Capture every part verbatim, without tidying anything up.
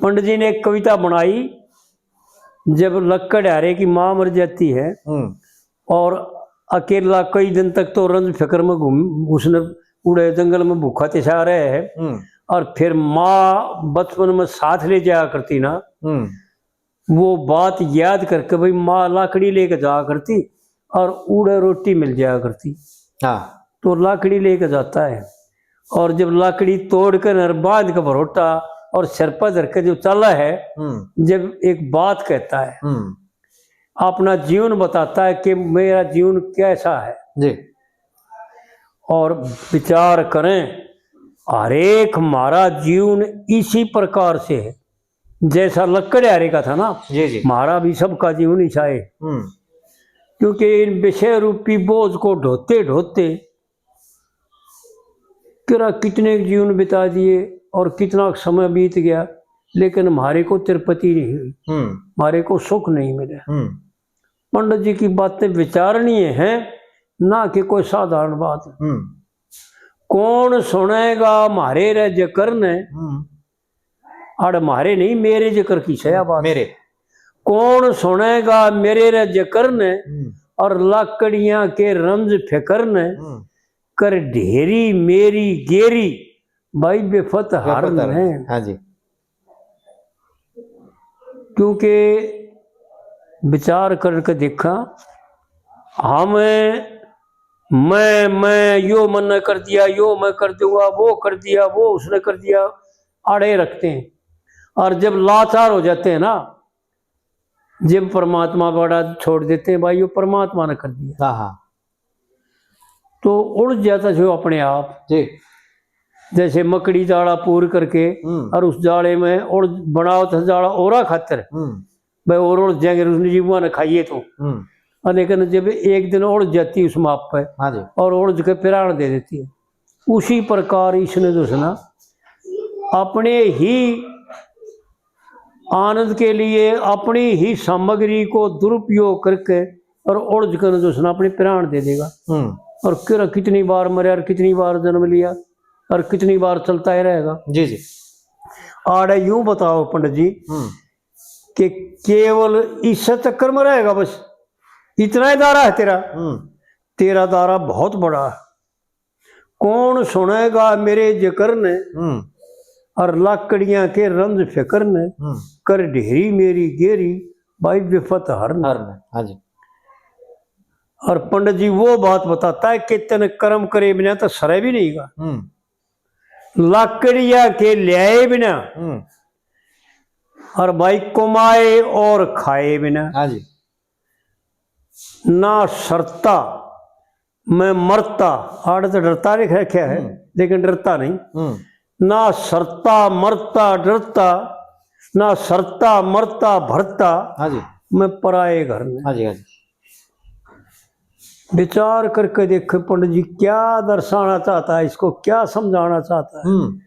पंडित जी ने एक कविता बनाई, जब लकड़हारे की माँ मर जाती है हम्म। और अकेला कई दिन तक तो रंज फिक्र में घूम, उसने उड़े जंगल में भूखा तिसा रहे है। हम्म। और फिर माँ बचपन में साथ ले जाया करती ना, हम्म। वो बात याद करके भाई माँ लाकड़ी लेके जाया करती और उड़े रोटी मिल जाया करती। हाँ। तो लाकड़ी लेके जाता है और जब लाकड़ी तोड़ कर और बांध के भरोटा और सिर पर धर के जो चला है, हम्म। जब एक बात कहता है, हम्म। अपना जीवन बताता है कि मेरा जीवन कैसा है। जी। और विचार करें, हरेक हमारा जीवन इसी प्रकार से है, जैसा लकड़हारे का था ना, जी, जी। हमारा भी सबका जीवन ऐसा है। हम्म। क्योंकि इन विषय रूपी बोझ को ढोते ढोते किरा कितने जीवन बिता दिए और कितना समय बीत गया, लेकिन हमारे को तृप्ति नहीं हुई, हम्म। हमारे को सुख नहीं मिला। हम्म। पंडित जी की बातें विचारणीय हैं, ना कि कोई साधारण बात। हम्म। कौन सुनेगा म्हारे रे जिक्र ने? हम्म। अड़ म्हारे नहीं, मेरे जिक्र की सै या बात। मेरे। कौन सुनेगा मेरे रे जिक्र ने? हम्म। और लाकड़ियां के रंज फिक्र ने? हम्म। कर ढेरी मेरी गेरी, भाई बेफत हर बेफत हर। ने। हाँ जी। क्योंकि विचार करके देखा, हम, मैं, मैं, यो मन्ने कर दिया, यो मैं कर दूंगा, वो कर दिया, वो उसने कर दिया, आड़े रखते हैं। और जब लाचार हो जाते हैं ना, जब परमात्मा बड़ा छोड़ देते हैं, भाई, यो परमात्मा ने कर दिया। हाँ, हाँ। तो उलझ जाता जो अपने आप। जी। जैसे मकड़ी जाला पूर करके हम्म। और उस जाले में उलझ, बनावत है जाला ओरा खातर। हम्म। भाई, और उलझ जाएंगे, उसने जीवा ने खाइए तो। हम्म। और लेकिन जब एक दिन उलझ जाती है उस माप पे हाँ जी। और उलझ के पिराण दे देती है, उसी प्रकार इसने जो है ना, अपने ही आनंद के लिए अपनी ही सामग्री को दुरुपयोग करके और उलझ कर जो उसने अपने प्राण दे देगा। हम्म। और किर-, कितनी बार मरा और कितनी बार जन्म लिया और कितनी बार चलता ही रहेगा। जी, जी। आड़े यूं बताओ पंडित जी हम्म। कि केवल इस चक्कर में रहेगा, बस इतना ही दायरा है तेरा। हम्म। तेरा दायरा बहुत बड़ा है। कौन सुनेगा मेरे जिक्र ने, हम्म। और लाकड़ियां के रंज फिक्र ने, हम्म। कर ढेरी मेरी गेरी, भाई विपत हर ने। हर ने, हाँ जी। और पंडित जी वो बात बताता है कि तन कर्म करे बिना तो सरे भी नहीं गा। हम्म। लाकड़िया के ल्याए बिना, हम्म। और भाई कमाए और खाए बिना। हाँ जी। ना सरता मैं मरता, आड़े तो डरता लिख रखा है, हम्म। लेकिन डरता नहीं। हम्म। ना सरता मरता डरता, ना सरता मरता भरता, हाँ जी। मैं पराए घर में। हाँ जी, हाँ जी। विचार करके देखे पंडित जी क्या दर्शाना चाहता है, इसको क्या समझाना चाहता है हम्म।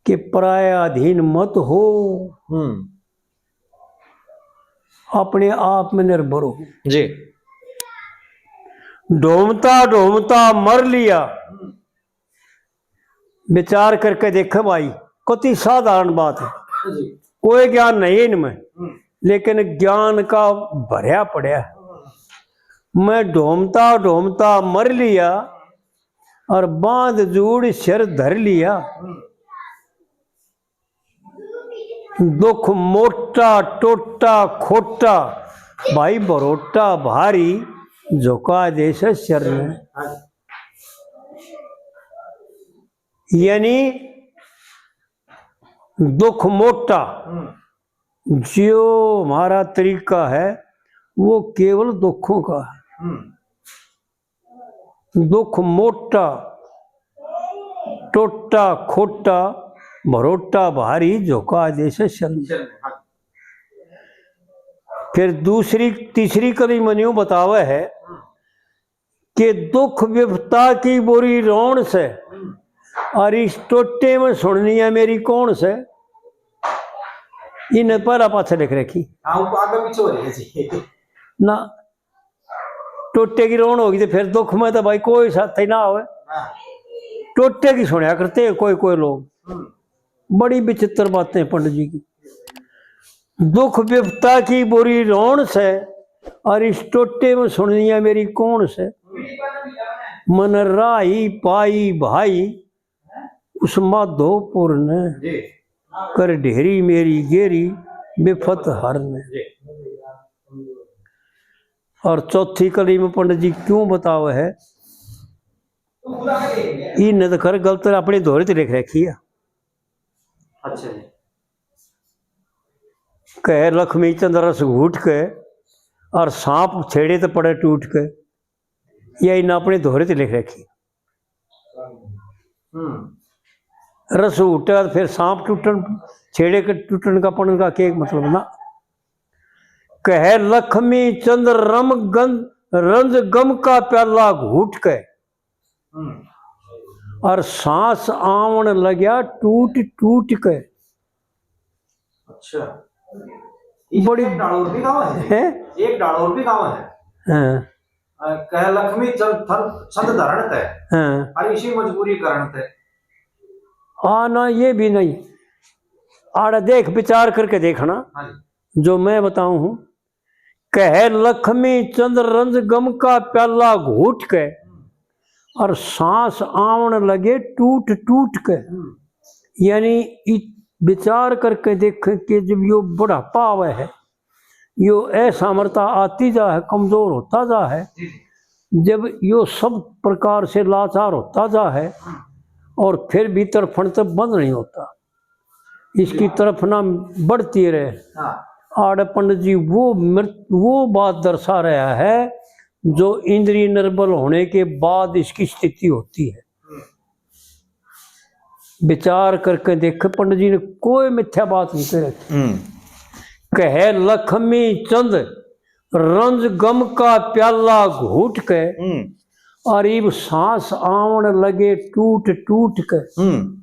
कि पराया अधीन मत हो, हम्म। अपने आप में निर्भर हो। जी। ढोमता ढोमता मर लिया, विचार करके देखे भाई, कति साधारण बात है, जी। कोई ज्ञान नहीं इनमें, हम्म। लेकिन ज्ञान का भरया पड़या। मैं ढोमता ढोमता मर लिया और बांध जूड़ सिर धर लिया। हम्म। दुख मोटा टोटा खोटा, भाई भरोटा भारी, झुका जैसे सिर ने। यानी दुख मोटा, हम्म। जो हमारा तरीका है, वो केवल दुखों का है। हम्म। दुख मोटा, टोटा खोटा, भरोटा भारी, झोंका जैसे शर्म। फिर दूसरी, तीसरी कड़ी में यूं बतावे है कि दुख विपता की बोरी रोण से, और इस टोटे में सुननी है मेरी कौन से। इन्हें पहला पाछे लिख रखी। हाँ, वो आगे पीछे हो रही है जी। ना, टोटे की रोण होगी तो फिर दुख में तो भाई कोई साथी ना आवे। हाँ। टोटे की सुनया करते हैं कोई कोई लोग। हम्म। बड़ी विचित्र बातें पंडित जी की। दुख विपता की बुरी रोण से, और इस टोटे में सुननिया मेरी कौन से? मन राही पाई भाई उस माधोपुर ने, जी। कर ढेरी मेरी गेरी बिफत हर ने। जी। और चौथी कली में पंडित जी क्यों बतावे है, इन्हें तो खर गलत अपने धोरे ते लिख रखी है। अच्छा जी। कहे लक्ष्मी चंद रस घूट के, और सांप छेड़े तो पड़े टूट के, या इन्हें अपने धोरे ते लिख रखी। हम्म। रस उठा तो फिर सांप टूटन, छेड़े के टूटन का, पड़न का के मतलब ना। कहे लक्ष्मी चंद रम गंज, रंज गम का प्याला घूट के, हम्म। और सांस आवन लग्या टूट टूट के। अच्छा। बड़ी एक डाल और भी गावा है। हैं? एक डाल और भी गावा है। हाँ। अ, कह लक्ष्मी चंद थन-, छंद धारण तै। हाँ। और इसी मजबूरी कारण तै। हाँ ना, ये भी नहीं। आड़ा देख, विचार करके देखना। हाँ जी। जो मैं बताऊं हूँ, कह लक्ष्मी चंद रंज गम का प्याला घूट के, हम्म। और सांस आवन लगे टूट टूट के। हम्म। यानी इ-, विचार करके देखें कि जब यो बुढ़ापा आवे है, यो असामर्थता आती जा है, कमजोर होता जा है, जी, जी। जब यो सब प्रकार से लाचार होता जा है, हम्म। और फिर भी तड़फण तो बंद नहीं होता, इसकी तड़फना बढ़ती रहे। हाँ। आड़े पंडित जी वो मृत-, वो बात दर्शा रहा है जो इंद्रिय निर्बल होने के बाद इसकी स्थिति होती है। हम्म। विचार करके देखे, पंडित जी ने कोई मिथ्या बात नहीं कह रखी। हम्म। कहे लक्ष्मी चंद रंज गम का प्याला घूट के, हम्म। और इब सांस आवन लगे टूट टूट के। हम्म।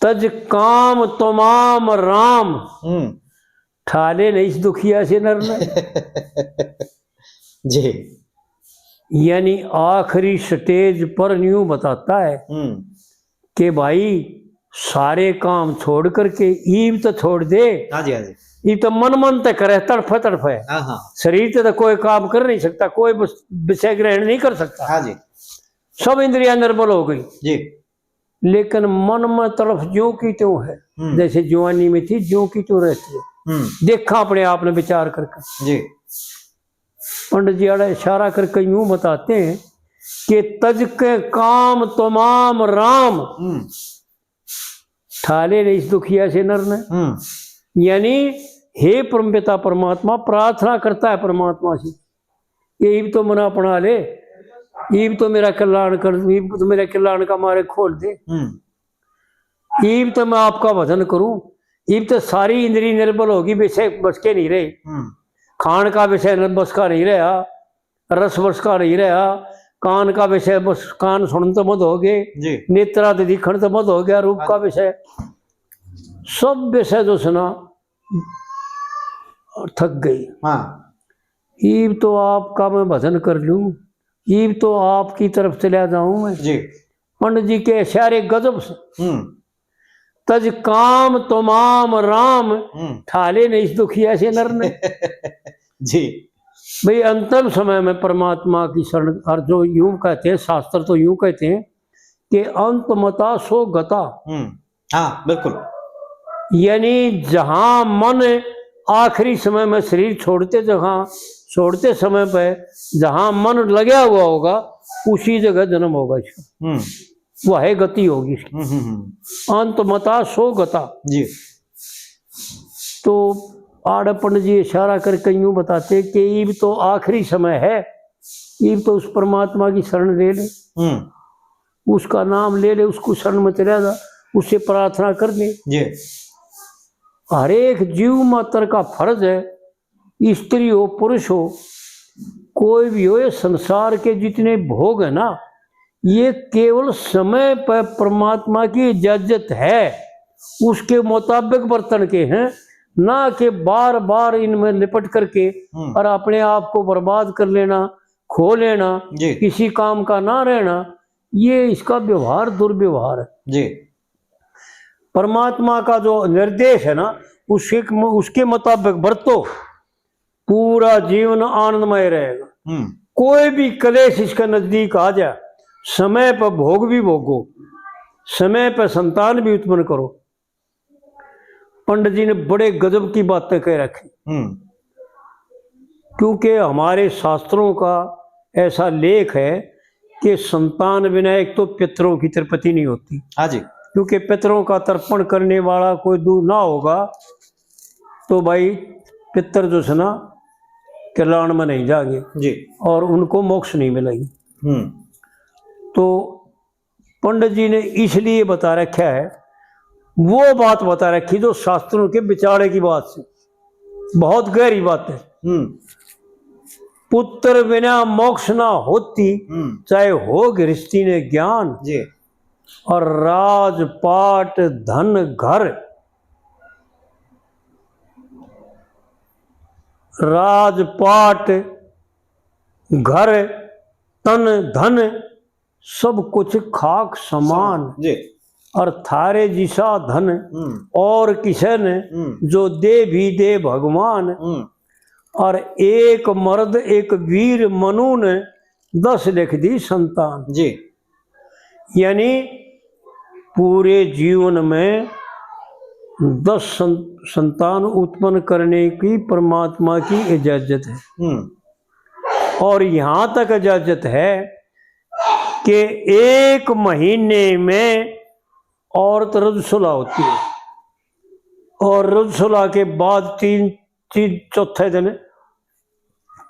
तज काम तमाम राम, हम्म। ठाले नहीं इस दुखिया से नर ने। जी। यानी आखिरी स्टेज पर न्यू बताता है हम्म। कि भाई, सारे काम छोड़ करके ईब तो छोड़ दे। हाँ जी, हाँ जी। ईब तो मन मन ते करे, तड़फे तड़फे। हाँ, हाँ। शरीर ते तो कोई काम कर नहीं सकता, कोई बस-, विषय ग्रहण नहीं कर सकता। हाँ जी। सब इंद्रियां निर्बल हो गई। जी। लेकिन मन में तड़फ ज्यों की त्यों है, हम्म। जैसे जवानी में थी, ज्यों की त्यों रहती है। हम्म। देखा अपने आप ने विचार करके। जी। पंडित जी आड़ा इशारा करके यूं बताते हैं कि तज के काम तमाम राम, हम्म। ठाले नहीं इस दुखिया से नर ने। हम्म। यानी हे परमपिता परमात्मा, प्रार्थना करता है परमात्मा से, ये इब तो मना अपना ले, इब तो मेरा कल्याण कर, इब तो मेरे कल्याण का मार्ग खोल दे। हम्म। इब तो मैं आपका भजन करूं, इब तो सारी इंद्री निर्बल होगी, विषय बस के नहीं रहे। हम्म। खान का विषय न-, बस का नहीं रहा, रस बस का नहीं रहा, कान का विषय बस, कान सुनन तो बंद हो गए, जी। नेत्रा तो दिखण तो बंद हो गया, रूप का हाँ। विषय, सब विषय जो सुना और थक गई। हाँ। इब तो आपका मैं भजन कर लूं, इब तो आपकी तरफ चला जाऊं मैं। जी। पंडित जी के इशारे गजब से। हम्म। तज काम तमाम राम, हम्म। ठाले नहीं इस दुखिया से नर ने। जी। भाई, अंतिम समय में परमात्मा की शरण, और जो यूं कहते हैं, शास्त्र तो यूं कहते हैं कि अंत मता सो गता। हम्म। हाँ, बिल्कुल। यानी जहां मन आखिरी समय में शरीर छोड़ते, जहां छोड़ते समय पे जहां मन लगा हुआ होगा, उसी जगह जन्म होगा इसका। हम्म। वह गति होगी इसकी। हम्म, हम्म, हम्म। अंत मता सो गता। जी। तो आड़े पंडित जी इशारा करके यूं बताते कि इब तो आखिरी समय है, इब तो उस परमात्मा की शरण ले ले, हम्म। उसका नाम ले ले, उसको शरण में चला जा, उससे प्रार्थना कर ले। जी। हर एक जीव मात्र का फर्ज है, स्त्री हो, पुरुष हो, कोई भी हो, ये संसार के जितने भोग है ना, ये केवल समय पर परमात्मा की इजाजत है, उसके मुताबिक बर्तन के हैं, ना कि बार बार इनमें लिपट करके हम्म। और अपने आप को बर्बाद कर लेना, खो लेना, जी। किसी काम का ना रहना, ये इसका व्यवहार दुर्व्यवहार है। जी। परमात्मा का जो निर्देश है ना, उसके, उसके मुताबिक बरतो, पूरा जीवन आनंदमय रहेगा। हम्म। कोई भी कलेश इसके नजदीक आ जाए, समय पर भोग भी भोगो, समय पर संतान भी उत्पन्न करो। पंडित जी ने बड़े गजब की बातें कह रखी। हम्म। क्योंकि हमारे शास्त्रों का ऐसा लेख है कि संतान बिना एक तो पितरों की तृप्ति नहीं होती। हाँ जी। क्योंकि पितरों का तर्पण करने वाला कोई दूर ना होगा तो भाई पितर जो है ना कल्याण में नहीं जाएंगे जी। और उनको मोक्ष नहीं मिलेगी। हम्म। तो पंडित जी ने इसलिए बता रखा है, वो बात बता रखी जो शास्त्रों के विचारे की बात से बहुत गहरी बात है। हम्म। पुत्र बिना मोक्ष ना होती, हम्म। चाहे हो गृहस्थी ने ज्ञान। जी। और राजपाट धन घर, राजपाट घर तन धन सब कुछ खाक समान। जी। और थारे जिसा धन हम्म। और किसे ने हम्म। जो दे भी दे भगवान। हम्म। और एक मर्द एक वीर मनु ने दस लिख दी संतान। जी। यानी पूरे जीवन में दस सं-, संतान उत्पन्न करने की परमात्मा की इजाजत है। हम्म। और यहाँ तक इजाजत है कि एक महीने में औरत रजसुला होती है और रजसुला के बाद तीन, तीन, चौथे दिन,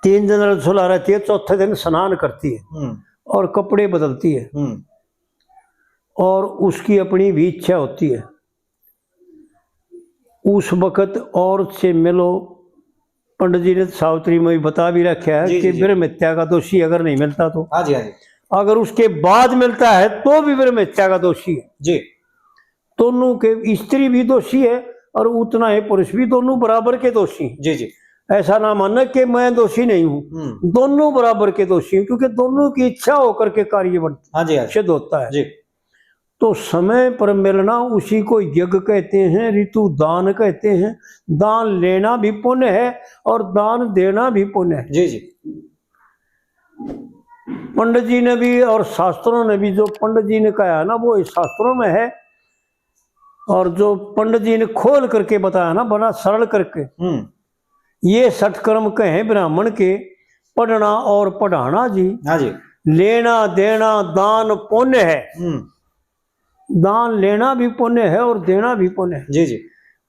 तीन दिन रजसुला रहती है, चौथे दिन स्नान करती है हम्म। और कपड़े बदलती है हम्म। और उसकी अपनी भी इच्छा होती है। उस वक्त औरत से मिलो, पंडित जी ने सावित्री में भी बता भी रखा है जी, कि जी, जी। ब्रह्म हत्या का दोषी अगर नहीं मिलता तो। हाँ जी, हाँ जी। अगर उसके बाद मिलता है तो भी ब्रह्म हत्या का दोषी है। जी। दोनों के, स्त्री भी दोषी है और उतना ही पुरुष भी, दोनों बराबर के दोषी हैं। जी, जी। ऐसा ना मानना कि मैं दोषी नहीं हूँ, हम्म। दोनों बराबर के दोषी हैं, क्योंकि दोनों की इच्छा होकर के कार्य बन-, हाँ जी, हाँ जी। सिद्ध होता है। जी। तो समय पर मिलना, उसी को यज्ञ कहते हैं, ऋतु दान कहते हैं। दान लेना भी पुण्य है और दान देना भी पुण्य है। जी, जी। पंडित जी ने भी और शास्त्रों ने भी, जो पंडित जी ने कहा है ना, वो इस शास्त्रों में है, और जो पंडित जी ने खोल करके बताया ना, बड़ा सरल करके, हम्म। ये सठकर्म कहे ब्राह्मण के, पढ़ना और पढ़ाना जी। हाँ जी। लेना देना दान पुण्य है। हम्म। दान लेना भी पुण्य है और देना भी पुण्य है। जी, जी।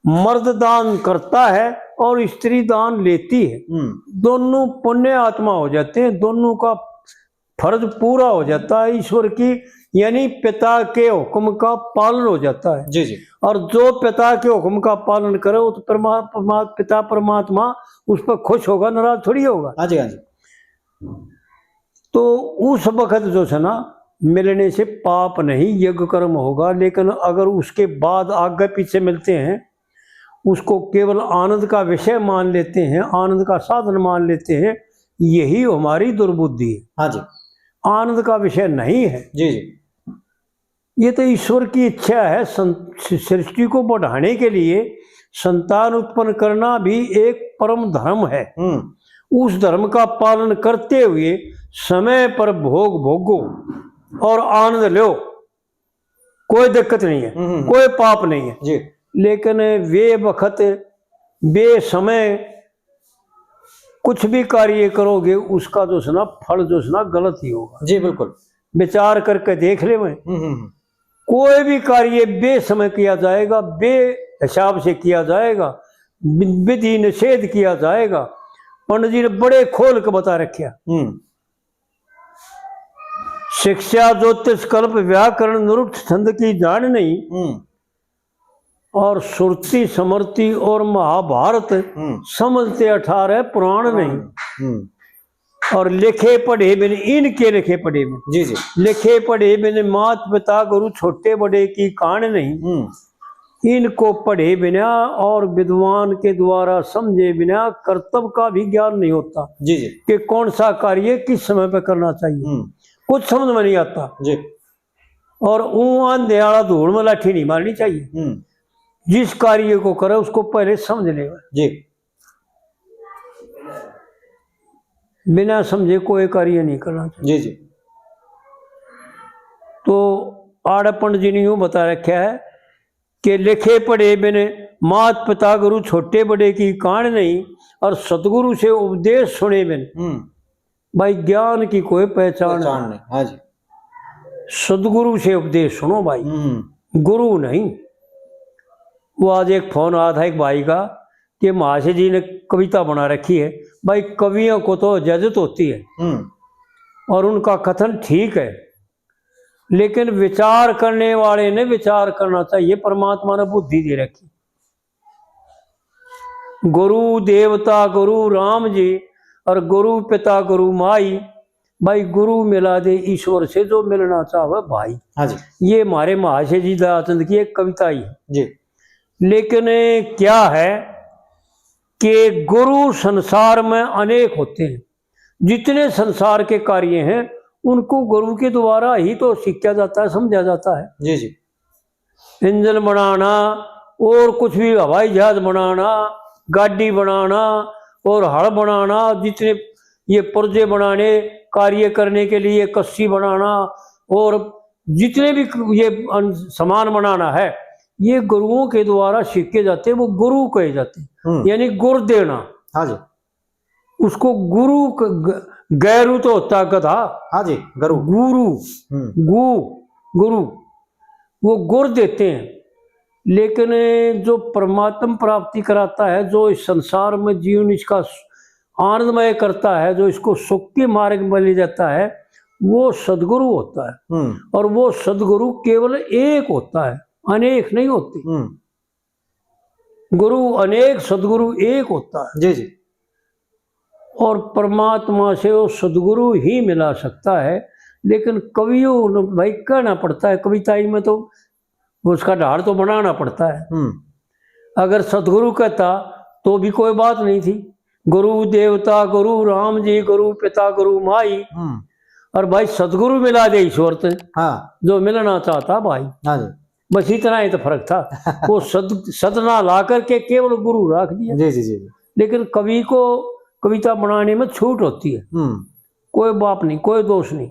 मर्द दान करता है और स्त्री दान लेती है। हम्म। दोनों पुण्य आत्मा हो जाते हैं, दोनों का फर्ज पूरा हो जाता है ईश्वर की, यानी पिता के हुक्म का पालन हो जाता है। जी, जी। और जो पिता के हुक्म का पालन करे, वो तो परमा-, परमा-, पिता परमात्मा उस पर खुश होगा, नाराज थोड़ी होगा। हाँ जी, हाँ जी। तो उस वक्त जो है ना, मिलने से पाप नहीं, यज्ञ कर्म होगा, लेकिन अगर उसके बाद आगे पीछे मिलते हैं, उसको केवल आनंद का विषय मान लेते हैं, आनंद का साधन मान लेते हैं, यही हमारी दुर्बुद्धि है। हाँ जी। आनंद का विषय नहीं है। जी, जी। ये तो ईश्वर की इच्छा है, सं-, सृष्टि को बढ़ाने के लिए संतान उत्पन्न करना भी एक परम धर्म है। हम्म। उस धर्म का पालन करते हुए समय पर भोग भोगो और आनंद लो, कोई दिक्कत नहीं है, हम्म, हम्म। कोई पाप नहीं है। जी। लेकिन वे वक्त, वे समय कुछ भी कार्य करोगे, उसका जो है ना, फल जो है ना, गलत ही होगा। जी, बिल्कुल। विचार करके देख ले मैं। हम्म, हम्म, हम्म। कोई भी कार्य बेसमय किया जाएगा, बेहिसाब से किया जाएगा, वि-, विधि निषेध किया जाएगा। पंडित जी ने बड़े खोल के बता रखे। हम्म। शिक्षा ज्योतिष कल्प व्याकरण निरुक्त छंद की जान नहीं। हम्म। और श्रुति स्मृति और महाभारत हम्म। समझते अठारह पुराण नहीं। हम्म। और लिखे पढ़े बिन, इनके लिखे पढ़े बिन। जी, जी। लिखे पढ़े बिन मात पिता गुरु छोटे बड़े की कान नहीं। हम्म। इनको पढ़े बिना और विद्वान के द्वारा समझे बिना कर्तव्य का भी ज्ञान नहीं होता। जी, जी। कि कौन सा कार्य किस समय पे करना चाहिए। हम्म। कुछ समझ में नहीं आता। जी। और ऊं आंधे वाला धूल में लाठी नहीं मारनी चाहिए। हम्म। जिस कार्य को करे, उसको पहले समझ ले। जी। बिना समझे कोई कार्य नहीं करना चाहिए। जी, जी। तो आड़े पंडित जी ने यूं बता रखा है कि लिखे पढ़े बिन मात पिता गुरु छोटे बड़े की कान नहीं, और सतगुरु से उपदेश सुने बिन हम्म। भाई ज्ञान की कोई पहचान पहचान नहीं। नहीं। हाँ जी। सदगुरु से उपदेश सुनो भाई, हम्म। गुरु नहीं। वो आज एक फोन आया था एक भाई का कि महाशय जी ने कविता बना रखी है। भाई, कवियों को तो इजाजत होती है हम्म। और उनका कथन ठीक है, लेकिन विचार करने वाले ने विचार करना चाहिए। परमात्मा ने बुद्धि दे रखी। गुरु देवता गुरु राम जी और गुरु पिता गुरु माई। भाई, गुरु मिला दे ईश्वर से जो मिलना चाहे भाई। हाँ जी। ये हमारे महाशय जी दयाचंद की एक कविता ही है। जी। लेकिन क्या है कि गुरु संसार में अनेक होते हैं, जितने संसार के कार्य हैं उनको गुरु के द्वारा ही तो सीखा जाता है, समझा जाता है। जी, जी। इंजन बनाना और कुछ भी, हवाई जहाज बनाना, गाड़ी बनाना और हल बनाना, जितने ये पुर्जे बनाने, कार्य करने के लिए कस्सी बनाना और जितने भी ये अन-, सामान बनाना है, ये गुरुओं के द्वारा सीखे जाते हैं, वो गुरु कहे जाते हैं। हम्म। यानी गुर देना। हाँ जी। उसको गुरु क-, ग-, गैरू तो होता है गधा। हाँ जी, गरु। गुरु, हम्म। गु, गुरु, वो गुर देते हैं। लेकिन जो परमात्म प्राप्ति कराता है, जो इस संसार में जीवन इसका स-, आनंदमय करता है, जो इसको सुख के मार्ग में ले जाता है, वो सदगुरु होता है। हम्म। और वो सदगुरु केवल एक होता है, अनेक नहीं होते। हम्म। गुरु अनेक, सदगुरु एक होता है। जी, जी। और परमात्मा से वो सदगुरु ही मिला सकता है। लेकिन कवियों ने भाई कहना पड़ता है, कविताई में तो उसका ढाल तो बनाना पड़ता है। हम्म। अगर सदगुरु कहता तो भी कोई बात नहीं थी। गुरु देवता गुरु राम जी, गुरु पिता गुरु माई। हम्म। और भाई, सदगुरु मिला दे ईश्वर ते, हाँ। जो मिलना चाहता भाई। हाँ जी। बस इतना ही तो फर्क था। वो सद, सद ना ला करके केवल गुरु रख दिया। जी, जी, जी, जी। लेकिन कवि को कविता बनाने में छूट होती है। हम्म। कोई बाप नहीं, कोई दोष नहीं।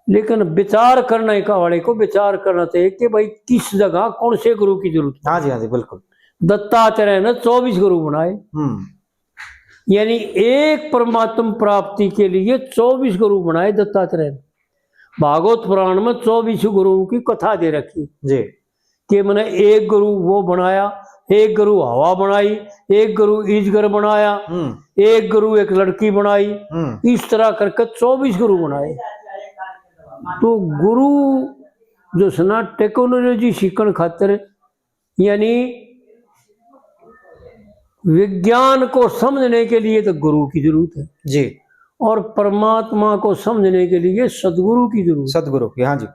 लेकिन विचार करने का वाले को विचार करना चाहिए कि भाई, किस जगह कौन से गुरु की जरूरत है। हाँ जी, हाँ जी, बिल्कुल। दत्तात्रेय ने चौबीस गुरु बनाए। हम्म। यानी एक परमात्म प्राप्ति के लिए चौबीस गुरु बनाए दत्तात्रेय ने। भागवत पुराण में चौबीस गुरुओं की कथा दे रखी जी। कि मैंने एक गुरु वो बनाया, एक गुरु हवा बनाई, एक गुरु ईजगर बनाया, हम्म। एक गुरु एक लड़की बनाई। हम्म। इस तरह करके चौबीस गुरु बनाए। तो गुरु जो है ना, टेक्नोलॉजी सीखण खातर, यानी विज्ञान को समझने के लिए तो गुरु की जरूरत है जी। और परमात्मा को समझने के लिए सदगुरु की जरूरत है। सदगुरु की, हाँ जी।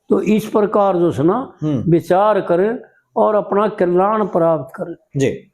तो इस प्रकार जो है ना, हम्म। विचार करें और अपना कल्याण प्राप्त करें। जी।